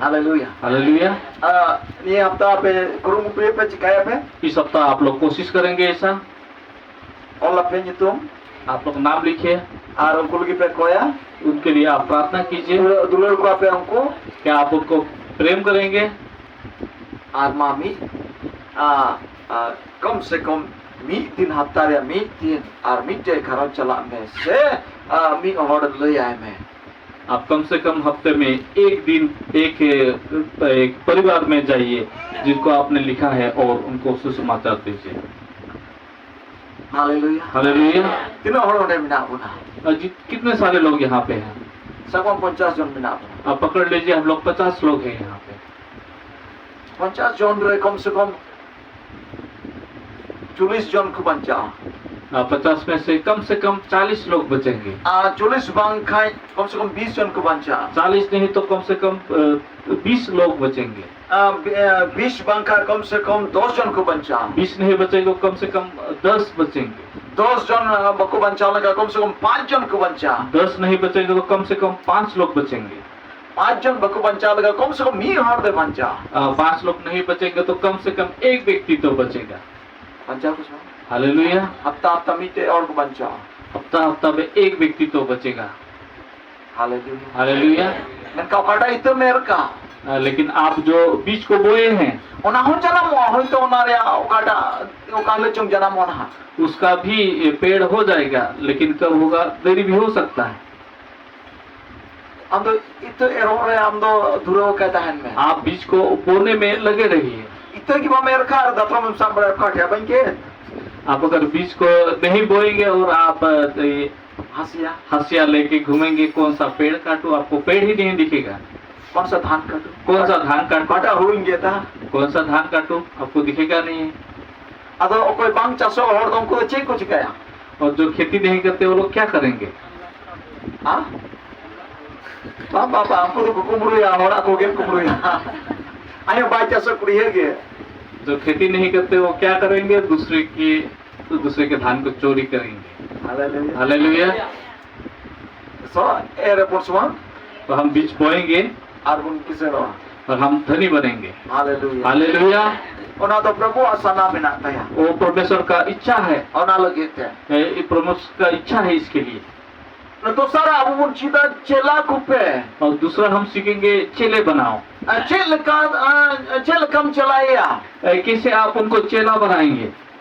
ᱦᱟᱞᱮᱞᱩᱭᱟ᱾ हालेलुया। ᱟᱨ ᱱᱤᱭᱟᱹ ᱦᱟᱯᱛᱟ ᱟᱯᱮ ᱠᱩᱨᱩᱢᱩᱴᱩᱭᱟᱯᱮ, ᱪᱤᱠᱟᱹᱭᱟᱯᱮ? इस हफ्ता आप लोग कोशिश करेंगे ऐसा। ᱚᱞᱟᱯᱮ ᱧᱩᱛᱩᱢ आप लोग नाम लिखिए। ᱟᱨ ᱩᱱᱠᱩ ᱞᱟᱹᱜᱤᱫ ᱯᱮ ᱠᱚᱭᱟ᱾ उनके लिए आप प्रार्थना कीजिए। ᱫᱩᱞᱟᱹᱲ, ᱫᱩᱞᱟᱹᱲ ᱠᱚᱣᱟ ᱯᱮ ᱩᱱᱠᱩ᱾ क्या आप उनको प्रेम करेंगे? ᱟᱨ ᱢᱟ ᱢᱤᱫ, ᱟ, ᱟ, ᱠᱚᱢ ᱥᱮ ᱠᱚᱢ ᱢᱤᱫ ᱫᱤᱱ, ᱦᱟᱯᱛᱟ ᱨᱮᱭᱟᱜ ᱢᱤᱫ ᱫᱤᱱ ᱟᱨ ᱢᱤᱫᱴᱮᱡ ᱜᱷᱟᱨᱚᱸᱡᱽ ᱪᱟᱞᱟᱜ ᱢᱮ ᱥᱮ, ᱟ, ᱢᱤᱫ ᱦᱚᱲ ᱞᱟᱹᱭᱟᱭ ᱢᱮ᱾ आप कम से कम हफ्ते में एक दिन एक, एक परिवार में जाइए जिनको आपने लिखा है और उनको सुसमाचार दीजिए। ᱦᱟᱞᱮᱞᱩᱭᱟ᱾ हालेलुया। ᱛᱤᱱᱟᱹᱜ ᱦᱚᱲ ᱚᱸᱰᱮ ᱢᱮᱱᱟᱜ ᱵᱚᱱᱟ? और जि-, कितने सारे लोग यहाँ पे हैं? ᱥᱟᱵ ᱠᱟᱜ ᱢᱮ ᱯᱚᱧᱪᱟᱥ ᱡᱚᱱ ᱢᱮᱱᱟᱜ ᱵᱚᱱᱟ᱾ आप पकड़ लीजिए, हम लोग पचास लोग हैं यहाँ पे। ᱯᱚᱧᱪᱟᱥ ᱡᱚᱱ ᱨᱮ ᱠᱚᱢ ᱥᱮ ᱠᱚᱢ ᱪᱚᱞᱞᱤᱥ ᱡᱚᱱ ᱠᱚ ᱵᱟᱧᱪᱟᱜᱼᱟ᱾ ᱟᱨ ᱯᱚᱪᱟᱥ ᱢᱮ ᱥᱮ ᱠᱚᱢ ᱥᱮ ᱠᱚᱢ ᱪᱟᱞᱤᱥ ᱞᱳᱜ ᱵᱟᱪᱮᱸᱜᱮ᱾ ᱟᱨ ᱪᱚᱞᱞᱤᱥ ᱵᱟᱝᱠᱷᱟᱡ ᱠᱚᱢ ᱥᱮ ᱠᱚᱢ ᱵᱤᱥ ᱡᱚᱱ ᱠᱚ ᱵᱟᱧᱪᱟᱜᱼᱟ᱾ ᱪᱟᱞᱤᱥ ᱱᱟᱦᱤᱸ ᱛᱚ ᱠᱚᱢ ᱥᱮ ᱠᱚᱢ ᱵᱤᱥ ᱞᱳᱜ ᱵᱟᱪᱮᱸᱜᱮ᱾ ᱟᱨ ᱵᱤᱥ ᱵᱟᱝᱠᱷᱟᱡ ᱠᱚᱢ ᱥᱮ ᱠᱚᱢ ᱫᱚᱥ ᱡᱚᱱ ᱠᱚ ᱵᱟᱧᱪᱟᱜᱼᱟ᱾ ᱵᱤᱥ ᱱᱟᱦᱤᱸ ᱵᱟᱪᱮᱸᱜᱮ ᱛᱚ ᱠᱚᱢ ᱥᱮ ᱠᱚᱢ ᱫᱚᱥ ᱵᱟᱪᱮᱸᱜᱮ᱾ ᱫᱚᱥ ᱡᱚᱱ ᱵᱟᱠᱚ ᱵᱟᱧᱪᱟᱣ ᱞᱮᱱᱠᱷᱟᱱ ᱠᱚᱢ ᱥᱮ ᱠᱚᱢ ᱯᱟᱸᱪ ᱡᱚᱱ ᱠᱚ ᱵᱟᱧᱪᱟᱜᱼᱟ᱾ ᱫᱚᱥ ᱱᱟᱦᱤᱸ ᱵᱟᱪᱮᱸᱜᱮ ᱛᱚ ᱠᱚᱢ ᱥᱮ ᱠᱚᱢ ᱯᱟᱸᱪ ᱞᱳᱜ ᱵᱟᱪᱮᱸᱜᱮ᱾ ᱯᱟᱸᱪ ᱡᱚᱱ ᱵᱟᱠᱚ ᱵᱟᱧᱪᱟᱣ ᱞᱮᱱᱠᱷᱟᱱ ᱠᱚᱢ ᱥᱮ ᱠᱚᱢ ᱢᱤᱫ ᱦᱚᱲ ᱫᱚᱭ ᱵᱟᱧᱪᱟᱜᱼᱟ᱾ ᱟᱨ ᱯᱟᱸᱪ ᱞᱳᱜ ᱱᱟᱦᱤᱸ ᱵᱟᱪᱮᱸᱜᱮ ᱛᱚ ᱠᱚᱢ ᱥᱮ ᱠᱚᱢ ᱮᱠ ᱵᱮᱠᱛᱤ ᱛᱚ ᱵᱟᱪᱮᱸᱜᱟ᱾ ᱵᱟᱧᱪᱟᱣ ᱠᱚ ᱪᱚᱝ᱾ ᱦᱟᱞᱮᱞᱩᱭᱟ᱾ ᱦᱟᱯᱛᱟ ᱦᱟᱯᱛᱟ ᱢᱤᱫᱴᱮᱡ ᱦᱚᱲ ᱠᱚ ᱵᱟᱧᱪᱟᱣᱟ᱾ ᱦᱟᱯᱛᱟ ᱦᱟᱯᱛᱟ ᱢᱮ ᱮᱠ ᱵᱮᱠᱛᱤ ᱛᱚ ᱵᱟᱪᱮᱸᱜᱟ᱾ ᱦᱟᱞᱮᱞᱩᱭᱟ᱾ ᱦᱟᱞᱮᱞᱩᱭᱟ᱾ ᱢᱮᱱᱠᱷᱟᱱ ᱚᱠᱟᱴᱟᱜ ᱤᱛᱟᱹᱢ ᱮᱨ ᱠᱟᱜ? ᱟᱨ ᱞᱮᱠᱤᱱ ᱟᱯ ᱡᱚ ᱵᱤᱡ ᱠᱚ ᱵᱳᱭᱮ ᱦᱮᱸ, ᱚᱱᱟ ᱦᱚᱸ ᱡᱟᱱᱟᱢᱚᱜᱼᱟ, ᱦᱚᱭᱛᱚ ᱚᱱᱟ ᱨᱮᱭᱟᱜ ᱚᱠᱟᱴᱟᱜ, ᱚᱠᱟ ᱦᱤᱞᱳᱜ ᱪᱚᱝ ᱡᱟᱱᱟᱢᱚᱜᱼᱟ ᱱᱟᱦᱟᱜ᱾ ᱩᱥᱠᱟ ᱵᱷᱤ ᱯᱮᱲ ᱦᱳ ᱡᱟᱭᱮᱜᱟ, ᱞᱮᱠᱤᱱ ᱠᱟᱵ ᱦᱳᱜᱟ ᱫᱟᱨᱮ ᱵᱷᱤ ᱦᱳ ᱥᱟᱠᱛᱟ ᱦᱮᱸ᱾ ᱟᱢ ᱫᱚ ᱤᱛᱟᱹ ᱮᱨᱚᱜ ᱨᱮ ᱟᱢ ᱫᱚ ᱫᱷᱩᱨᱟᱹᱣ ᱟᱠᱟᱭ ᱛᱟᱦᱮᱱ ᱢᱮ᱾ ᱟᱯ ᱵᱤᱡ ᱠᱚ ᱵᱳᱱᱮ ᱢᱮ ᱞᱟᱜᱮ ᱨᱟᱦᱤᱭᱮ᱾ ᱤᱛᱟᱹ ᱜᱮ ᱵᱟᱢ ᱮᱨ ᱠᱷᱟᱱ ᱟᱨ ᱫᱟᱛᱨᱚᱢ ᱮᱢ ᱥᱟᱵ ᱵᱟᱲᱟᱭᱟ ᱚᱠᱟ ᱴᱷᱮᱱ ᱵᱟᱹᱧ ᱠᱮᱫ? ᱟᱯ ᱟᱜᱟᱨ ᱵᱤᱡ ᱠᱚ ᱱᱟᱦᱤᱸ ᱵᱳᱭᱮᱸᱜᱮ ᱚᱨ ᱟᱯ ᱦᱟᱥᱤᱭᱟ ᱦᱟᱥᱤᱭᱟ ᱞᱮᱠᱮ ᱜᱷᱩᱢᱮᱸᱜᱮ ᱠᱚᱱ ᱥᱟ ᱯᱮᱲ ᱠᱟᱴᱩ ᱟᱯ ᱠᱚ ᱯᱮᱲ ᱦᱤ ᱱᱟᱦᱤᱸ ᱫᱤᱠᱷᱮᱜᱟ᱾ ᱠᱚᱱ ᱥᱟ ᱫᱷᱟᱱ ᱠᱟᱴᱩ ᱠᱚᱱ ᱥᱟ ᱫᱷᱟᱱ ᱠᱟᱴᱩ ᱚᱠᱟᱴᱟᱜ ᱦᱩᱲᱩᱧ ᱜᱮᱫᱟ? ᱠᱚᱱ ᱥᱟ ᱫᱷᱟᱱ ᱠᱟᱴᱩ ᱟᱯ ᱠᱚ ᱫᱤᱠᱷᱮᱜᱟ ᱱᱟᱦᱤᱸ᱾ ᱟᱫᱚ ᱚᱠᱚᱭ ᱵᱟᱝ ᱪᱟᱥᱚᱜ ᱦᱚᱲ ᱫᱚ ᱩᱱᱠᱩ ᱫᱚ ᱪᱮᱫ ᱠᱚ ᱪᱤᱠᱟᱹᱭᱟ? ᱚᱨ ᱡᱚ ᱠᱷᱮᱛᱤ ᱱᱟᱦᱤᱸ ᱠᱟᱨᱛᱮ ᱣᱳ ᱞᱳᱜ ᱠᱭᱟ ᱠᱟᱨᱮᱸᱜᱮ? ᱦᱮᱸ? ᱵᱟᱝ ᱵᱟᱝ ᱵᱟᱝ, ᱩᱱᱠᱩ ᱫᱚ ᱠᱩᱢᱵᱽᱲᱩᱭᱟ, ᱦᱚᱲᱟᱜ ᱠᱚ ᱜᱮᱫ ᱠᱩᱢᱵᱽᱲᱩᱭᱟ᱾ ᱟᱭᱳ ᱵᱟᱭ ᱪᱟᱥᱚᱜ ᱠᱩᱲᱤᱭᱟᱹ ᱜᱮ᱾ ᱡᱚ ᱠᱷᱮᱛᱤ ᱱᱟᱦᱤᱸ ᱠᱟᱨᱛᱮ ᱣᱳ ᱠᱭᱟ ᱠᱟᱨᱮᱸᱜᱮ? ᱫᱩᱥᱨᱮ ᱠᱤ ᱫᱩᱥᱨᱮ ᱠᱮ ᱫᱷᱟᱱ ᱠᱚ ᱪᱳᱨᱤ ᱠᱟᱨᱮᱸᱜᱮ᱾ ᱦᱟᱞᱮᱞᱩᱭᱟ᱾ ᱦᱟᱞᱮᱞᱩᱭᱟ᱾ ᱥᱚ ᱮᱨ ᱟᱵᱚᱱ ᱥᱚᱢᱟᱱ᱾ ᱛᱚ ᱦᱟᱢ ᱵᱤᱡ ᱵᱳᱭᱮᱸᱜᱮ᱾ ᱟᱨ ᱵᱚᱱ ᱠᱤᱥᱟᱹᱬᱚᱜᱼᱟ᱾ ᱟᱨ ᱦᱟᱢ ᱫᱷᱟᱱᱤ ᱵᱟᱱᱮᱸᱜᱮ᱾ ᱦᱟᱞᱮᱞᱩᱭᱟ᱾ ᱦᱟᱞᱮᱞᱩᱭᱟ᱾ ᱚᱱᱟ ᱫᱚ ᱯᱨᱚᱵᱷᱩᱣᱟᱜ ᱥᱟᱱᱟ ᱢᱮᱱᱟᱜ ᱛᱟᱭᱟ᱾ ᱯᱨᱚᱵᱷᱩ ᱠᱟ ᱤᱪᱪᱷᱟ ᱦᱮᱸ᱾ ᱚᱱᱟ ᱞᱟᱹᱜᱤᱫ ᱛᱮ᱾ ᱯᱨᱚᱵᱷᱩ ᱠᱟ ᱤᱪᱪᱷᱟ ᱦᱮᱸ ᱤᱥᱠᱮ ᱞᱤᱭᱮ᱾ ᱫᱚᱥᱟᱨ ᱟᱵᱚ ᱵᱚᱱ ᱪᱮᱫᱟ ᱪᱮᱞᱟ ᱠᱚᱯᱮ᱾ ᱫᱩᱥᱨᱟ ᱦᱟᱢ ᱥᱤᱠᱷᱮᱸᱜᱮ ᱪᱮᱞᱮ ᱵᱟᱱᱟᱣ᱾ ᱪᱮᱫ ᱞᱮᱠᱟ ᱪᱮᱫ ᱞᱮᱠᱟᱢ ᱪᱮᱞᱟᱭᱮᱭᱟ? ᱠᱮᱥᱮ ᱟᱯ ᱩᱱᱠᱚ ᱪᱮᱞᱟ ᱵᱟᱱᱟᱭᱮᱸᱜᱮ?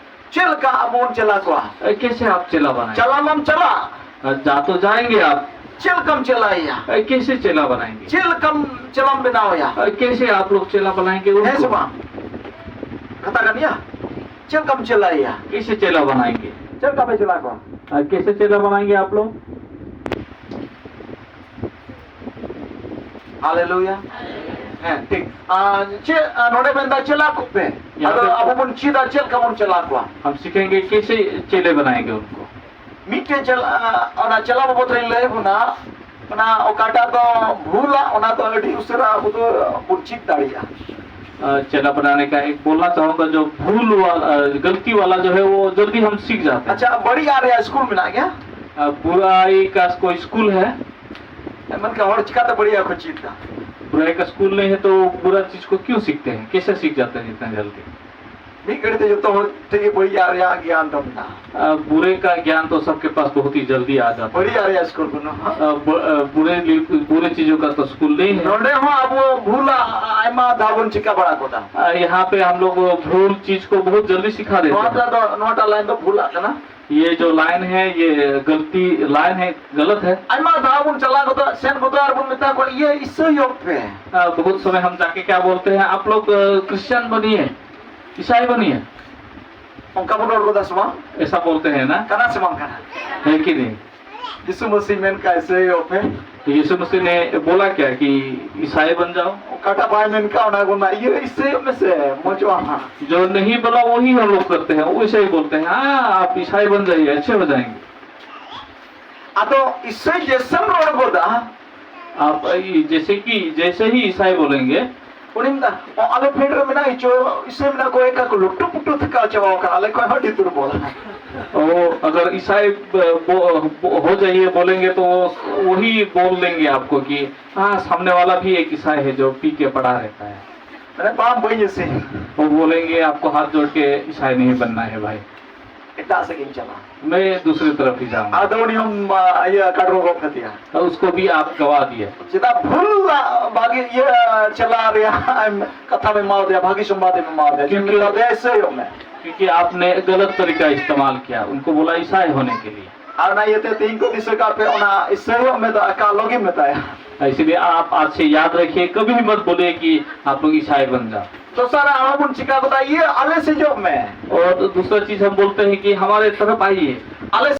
ᱪᱮᱫ ᱞᱮᱠᱟ ᱟᱵᱚ ᱵᱚᱱ ᱪᱮᱞᱟ ᱠᱚᱣᱟ? ᱠᱮᱥᱮ ᱟᱯ ᱪᱮᱞᱟ ᱵᱟᱱᱟᱭᱮᱸᱜᱮ? ᱪᱟᱞᱟᱣ ᱢᱟᱢ ᱪᱟᱞᱟᱜ᱾ ᱡᱟ ᱛᱚ ᱡᱟᱭᱮᱸᱜᱮ ᱟᱯ᱾ ᱪᱮᱫ ᱞᱮᱠᱟᱢ ᱪᱮᱞᱟᱭᱮᱭᱟ? ᱠᱮᱥᱮ ᱪᱮᱞᱟ ᱵᱟᱱᱟᱭᱮᱸᱜᱮ? ᱪᱮᱫ ᱞᱮᱠᱟᱢ ᱪᱮᱞᱟᱢ ᱵᱮᱱᱟᱣᱮᱭᱟ? ᱠᱮᱥᱮ ᱟᱯ ᱞᱳᱜ ᱪᱮᱞᱟ ᱵᱟᱱᱟᱭᱮᱸᱜᱮ ᱩᱱᱠᱚ? ᱦᱮᱸ ᱥᱮ ᱵᱟᱝ? ᱠᱟᱛᱷᱟ ᱠᱟᱱ ᱜᱮᱭᱟ᱾ ᱪᱮᱫ ᱞᱮᱠᱟᱢ ᱪᱮᱞᱟᱭᱮᱭᱟ? ᱠᱮᱥᱮ ᱪᱮᱞᱟ ᱵᱟᱱᱟᱭᱮᱸᱜᱮ? ᱪᱮᱫ ᱞᱮᱠᱟ ᱯᱮ ᱪᱮᱞᱟ ᱠᱚᱣᱟ? ᱠᱮᱥᱮ ᱪᱮᱞᱟ ᱵᱟᱱᱟᱭᱮᱸᱜᱮ ᱟᱯ ᱞᱳᱜ? ᱦᱟᱞᱮᱞᱩᱭᱟ᱾ ᱦᱮᱸ, ᱴᱷᱤᱠ᱾ ᱟᱨ ᱪᱮᱫ, ᱟᱨ ᱱᱚᱰᱮ ᱢᱮᱱᱫᱟ ᱪᱮᱞᱟ ᱠᱚᱯᱮ᱾ ᱟᱫᱚ ᱟᱵᱚ ᱵᱚᱱ ᱪᱮᱫᱟ ᱪᱮᱫ ᱞᱮᱠᱟ ᱵᱚᱱ ᱪᱮᱞᱟ ᱠᱚᱣᱟ? हम सीखेंगे कैसे चेले बनाएंगे उनको। ᱢᱤᱫᱴᱮᱱ ᱪᱮᱞᱟ, ᱚᱱᱟ ᱪᱮᱞᱟ ᱵᱟᱵᱚᱫ ᱨᱮᱧ ᱞᱟᱹᱭ ᱟᱵᱚᱱᱟ, ᱚᱱᱟ ᱚᱠᱟᱴᱟᱜ ᱫᱚ ᱵᱷᱩᱞᱟ, ᱚᱱᱟ ᱫᱚ ᱟᱹᱰᱤ ᱩᱥᱟᱹᱨᱟ ᱟᱵᱚ ᱫᱚ ᱵᱚᱱ ᱪᱮᱫ ᱫᱟᱲᱮᱭᱟᱜᱼᱟ᱾ अ, चेला बनाने का एक बोलना चाहूंगा, जो भूल वाला, अ, गलती वाला जो है, वो जल्दी हम सीख जाते हैं। ᱟᱪᱪᱷᱟ, ᱵᱟᱹᱲᱤᱡ ᱟᱜ ᱨᱮᱭᱟᱜ ᱥᱠᱩᱞ ᱢᱮᱱᱟᱜ ᱜᱮᱭᱟ? अ, बुराई का कोई स्कूल है? ᱢᱮᱱᱠᱷᱟᱱ ᱦᱚᱲ ᱪᱤᱠᱟᱹᱛᱮ ᱵᱟᱹᱲᱤᱡ ᱟᱜ ᱠᱚ ᱪᱮᱫ ᱫᱟ? बुराई का स्कूल नहीं है तो बुरा चीज को क्यों सीखते हैं, कैसे सीख जाते हैं इतना जल्दी? ᱢᱤᱫ ᱜᱷᱟᱹᱲᱤ ᱛᱮ ᱡᱚᱛᱚ ᱦᱚᱲ ᱴᱷᱮᱱ ᱜᱮ ᱵᱟᱹᱲᱤᱡ ᱟᱜ ᱨᱮᱭᱟᱜ ᱜᱮᱭᱟᱱ ᱫᱚ ᱢᱮᱱᱟᱜᱼᱟ᱾ ᱵᱩᱨᱮ ᱠᱟ ᱜᱮᱭᱟᱱ ᱛᱚ ᱥᱚᱵᱠᱮ ᱯᱟᱥ ᱵᱚᱦᱩᱛ ᱦᱤ ᱡᱚᱞᱫᱤ ᱟ ᱡᱟᱛᱟ ᱦᱟᱭ᱾ ᱵᱟᱹᱲᱤᱡ ᱟᱜ ᱨᱮᱭᱟᱜ ᱥᱠᱩᱞ ᱵᱟᱹᱱᱩᱜᱼᱟ᱾ ᱵᱩᱨᱮ ᱪᱤᱡᱚ ᱠᱟ ᱛᱚ ᱥᱠᱩᱞ ᱱᱮᱦᱤ ᱦᱟᱭ᱾ ᱱᱚᱰᱮ ᱦᱚᱸ ᱟᱵᱚ ᱵᱷᱩᱞ ᱟᱭᱢᱟ ᱫᱷᱟᱣ ᱵᱚᱱ ᱪᱤᱠᱟ ᱵᱟᱲᱟ ᱜᱚᱫᱟ᱾ ᱭᱟᱦᱟᱸ ᱯᱮ ᱦᱟᱢ ᱞᱚᱜ ᱵᱷᱩᱞ ᱪᱤᱡ ᱠᱚ ᱵᱚᱦᱩᱛ ᱡᱚᱞᱫᱤ ᱥᱤᱠᱷᱟ ᱫᱮᱛᱮ ᱦᱟᱭ᱾ ᱱᱚᱣᱟᱴᱟᱜ ᱫᱚ, ᱱᱚᱣᱟᱴᱟᱜ ᱞᱟᱭᱤᱱ ᱫᱚ ᱵᱷᱩᱞᱟᱜ ᱠᱟᱱᱟ᱾ ᱭᱮ ᱡᱚ ᱞᱟᱭᱤᱱ ᱦᱟᱭ, ᱭᱮ ᱜᱟᱞᱛᱤ ᱞᱟᱭᱤᱱ ᱦᱟᱭ, ᱜᱟᱞᱟᱛ ᱦᱟᱭ᱾ ᱟᱭᱢᱟ ᱫᱷᱟᱣ ᱵᱚᱱ ᱪᱟᱞᱟᱣ ᱜᱚᱫᱚᱜᱼᱟ, ᱥᱮᱱ ᱜᱚᱫᱚᱜᱼᱟ ᱟᱨ ᱵᱚᱱ ᱢᱮᱛᱟ ᱠᱚᱣᱟ, "ᱤᱭᱟᱹ ᱤᱥᱟᱹᱭᱚᱜ ᱯᱮ᱾" ᱵᱚᱦᱩᱛ ᱥᱚᱢᱚᱭ ᱦᱟᱢ ᱡᱟᱠᱮ ᱠᱭᱟ ᱵᱚᱞᱛᱮ ᱦᱟᱭ, "ᱟᱯ ᱞᱚᱜ ᱠᱨᱤᱥᱪᱟᱱ ᱵᱟᱱᱤᱭᱮ, ᱤᱥᱟᱭ ᱵᱟᱱᱤᱭᱮ᱾" ᱚᱱᱠᱟ ᱵᱚᱱ ᱨᱚᱲ ᱜᱚᱫᱟ ᱥᱮ ᱵᱟᱝ? ᱮᱥᱟ ᱵᱚᱞᱛᱮ ᱦᱟᱭ ᱱᱟ᱾ ᱠᱟᱱᱟ ᱥᱮ ᱵᱟᱝ ᱠᱟᱱᱟ? ᱦᱮᱸ ᱠᱤ ᱱᱟᱦᱤ? ᱡᱤᱥᱩ ᱢᱟᱹᱥᱤ ᱢᱮᱱ ᱠᱟᱭ ᱤᱥᱟᱹᱭᱚᱜ ᱯᱮ᱾ ᱭᱤᱥᱩ ᱢᱟᱹᱥᱤ ᱱᱮ ᱵᱚᱞᱟ ᱠᱭᱟ ᱠᱤ ᱤᱥᱟᱭ ᱵᱟᱱ ᱡᱟᱣ? ᱚᱠᱟᱴᱟᱜ ᱵᱟᱭ ᱢᱮᱱ ᱠᱟᱜ ᱚᱱᱟ ᱜᱮ ᱵᱚᱱ ᱢᱮᱱᱟ, ᱤᱭᱟᱹ ᱤᱥᱟᱹᱭᱚᱜ ᱢᱮᱥᱮ, ᱢᱚᱡᱚᱜᱼᱟ ᱦᱟᱸᱜ᱾ ᱡᱚ ᱱᱟᱦᱤ ᱵᱚᱞᱟ ᱣᱚᱦᱤ ᱦᱟᱢ ᱞᱚᱜ ᱠᱟᱨᱛᱮ ᱦᱟᱭ, ᱣᱚᱭᱥᱮ ᱦᱤ ᱵᱚᱞᱛᱮ ᱦᱟᱭ, ᱦᱟᱸ, ᱟᱯ ᱤᱥᱟᱭ ᱵᱟᱱ ᱡᱟᱭᱮ, ᱟᱪᱷᱮ ᱦᱳ ᱡᱟᱭᱮᱸᱜᱮ᱾ ᱟᱫᱚ ᱤᱥᱟᱹᱭ ᱡᱮᱥᱮᱢ ᱨᱚᱲ ᱜᱚᱫᱟ, ᱟᱯ ᱡᱮᱥᱮ ᱠᱤ, ᱡᱮᱥᱮ ᱦᱤ ᱤᱥᱟᱭ ᱵᱚᱞᱮᱸᱜᱮ, ᱩᱱᱤ ᱢᱮᱱᱫᱟ, "ᱚ, ᱟᱞᱮ ᱯᱷᱮᱰ ᱨᱮ ᱢᱮᱱᱟᱜ ᱜᱮᱪᱚ, ᱤᱥᱟᱹᱭ ᱢᱮᱱᱟᱜ ᱠᱚ, ᱮᱠᱟ ᱠᱚ ᱞᱩᱴᱩ ᱯᱩᱴᱩ ᱛᱷᱟᱠᱟᱣ ᱪᱟᱵᱟᱣ ᱠᱟᱱᱟ, ᱟᱞᱮ ᱠᱷᱚᱱ ᱦᱚᱸ ᱟᱹᱰᱤ ᱫᱩᱨᱵᱚᱞ᱾" ᱚ, ᱟᱜᱟᱨ ᱤᱥᱟᱭ ᱵᱚ-, ᱵᱚ-, ᱦᱳ ᱡᱟᱭᱮ ᱵᱚᱞᱮᱸᱜᱮ ᱛᱚ ᱣᱚᱦᱤ ᱵᱚᱞ ᱫᱮᱸᱜᱮ ᱟᱯᱠᱚ ᱠᱤ, ᱦᱟᱸ, ᱥᱟᱢᱱᱮ ᱣᱟᱞᱟ ᱵᱷᱤ ᱮᱠ ᱤᱥᱟᱭ ᱦᱟᱭ ᱡᱚ ᱯᱤ ᱠᱮ ᱯᱟᱲᱟ ᱨᱮᱦᱛᱟ ᱦᱟᱭ᱾ ᱢᱟᱱᱮ, ᱵᱟᱝ, ᱵᱟᱹᱧ ᱤᱥᱟᱹᱭᱟ᱾ ᱣᱚ ᱵᱚᱞᱮᱸᱜᱮ ᱟᱯᱠᱚ ᱦᱟᱛ ᱡᱳᱲ ᱠᱮ ᱤᱥᱟᱭ ᱱᱟᱦᱤ ᱵᱟᱱᱱᱟ ᱦᱟᱭ ᱵᱷᱟᱭ᱾ ᱮᱴᱟᱜ ᱥᱮᱫ ᱜᱤᱧ ᱪᱟᱞᱟᱜᱼᱟ᱾ ᱢᱮ ᱫᱩᱥᱨᱤ ᱛᱚᱨᱚᱯ ᱦᱤ ᱡᱟᱣᱩᱸᱜᱟ᱾ ᱟᱫᱚ ᱩᱱᱤ ᱦᱚᱸᱢ, ᱟ, ᱤᱭᱟᱹ, ᱠᱟᱴᱨᱚ ᱜᱚᱫ ᱠᱟᱫᱮᱭᱟ᱾ ᱛᱚ ᱩᱥᱠᱚ ᱵᱷᱤ ᱟᱯ ᱜᱟᱣᱟ ᱫᱤᱭᱟ᱾ ᱪᱮᱫᱟᱜ ᱵᱷᱩᱞ ᱵᱷᱟᱜᱤ, ᱤᱭᱟᱹ, ᱪᱟᱞᱟᱣ ᱨᱮᱭᱟᱜ ᱮᱢ, ᱠᱟᱛᱷᱟᱢ ᱮᱢᱟᱣ ᱫᱮᱭᱟ, ᱵᱷᱟᱜᱤ ᱥᱚᱢᱵᱟᱫ ᱮᱢ ᱮᱢᱟᱣ ᱫᱮᱭᱟ᱾ ᱠᱤᱱᱛᱩ ᱢᱮᱛᱟ ᱫᱮᱭᱟ, ᱤᱥᱟᱹᱭᱚᱜ ᱢᱮ᱾ ᱠᱤᱭᱩᱠᱤ ᱟᱯᱱᱮ ᱜᱟᱞᱟᱛ ᱛᱟᱨᱤᱠᱟ ᱤᱥᱛᱮᱢᱟᱞ ᱠᱤᱭᱟ, ᱩᱱᱠᱩ ᱵᱚᱞᱟ ᱤᱥᱟᱭ ᱦᱳᱱᱮ ᱠᱮ ᱞᱤᱭᱮ᱾ ᱟᱨ ᱚᱱᱟ ᱤᱭᱟᱹᱛᱮ ᱛᱮᱦᱮᱧ ᱠᱚ ᱫᱤᱥᱟᱹ ᱠᱟᱜ ᱯᱮ, ᱚᱱᱟ ᱤᱥᱟᱹᱭᱚᱜ ᱢᱮ ᱫᱚ ᱮᱠᱟᱞ ᱟᱞᱚᱜᱮᱢ ᱢᱮᱛᱟᱭᱟ᱾ ᱤᱥᱤᱞᱤᱭᱮ ᱟᱯ ᱟᱪᱪᱷᱮ ᱭᱟᱫ ᱨᱟᱠᱷᱤᱭᱮ, ᱠᱟᱵᱷᱤ ᱵᱷᱤ ᱢᱚᱛ ᱵᱳᱞᱤᱭᱮ ᱠᱤ ᱟᱯ ᱞᱳᱜ ᱤᱥᱟᱭ ᱵᱟᱱ ᱡᱟᱣ᱾ ᱫᱚᱥᱟᱨ ᱟᱨᱦᱚᱸ ᱵᱚᱱ ᱪᱤᱠᱟ ᱜᱚᱫᱟ, ᱤᱭᱟᱹ, ᱟᱞᱮ ᱥᱮᱡᱚᱜ ᱢᱮ᱾ ᱚᱨ ᱫᱩᱥᱨᱟ ᱪᱤᱡ ᱦᱟᱢ ᱵᱳᱞᱛᱮ ᱦᱮᱸ ᱠᱤ ᱦᱟᱢᱟᱨᱮ ᱛᱚᱨᱚᱯ ᱟᱭᱤᱭᱮ᱾ ᱟᱞᱮ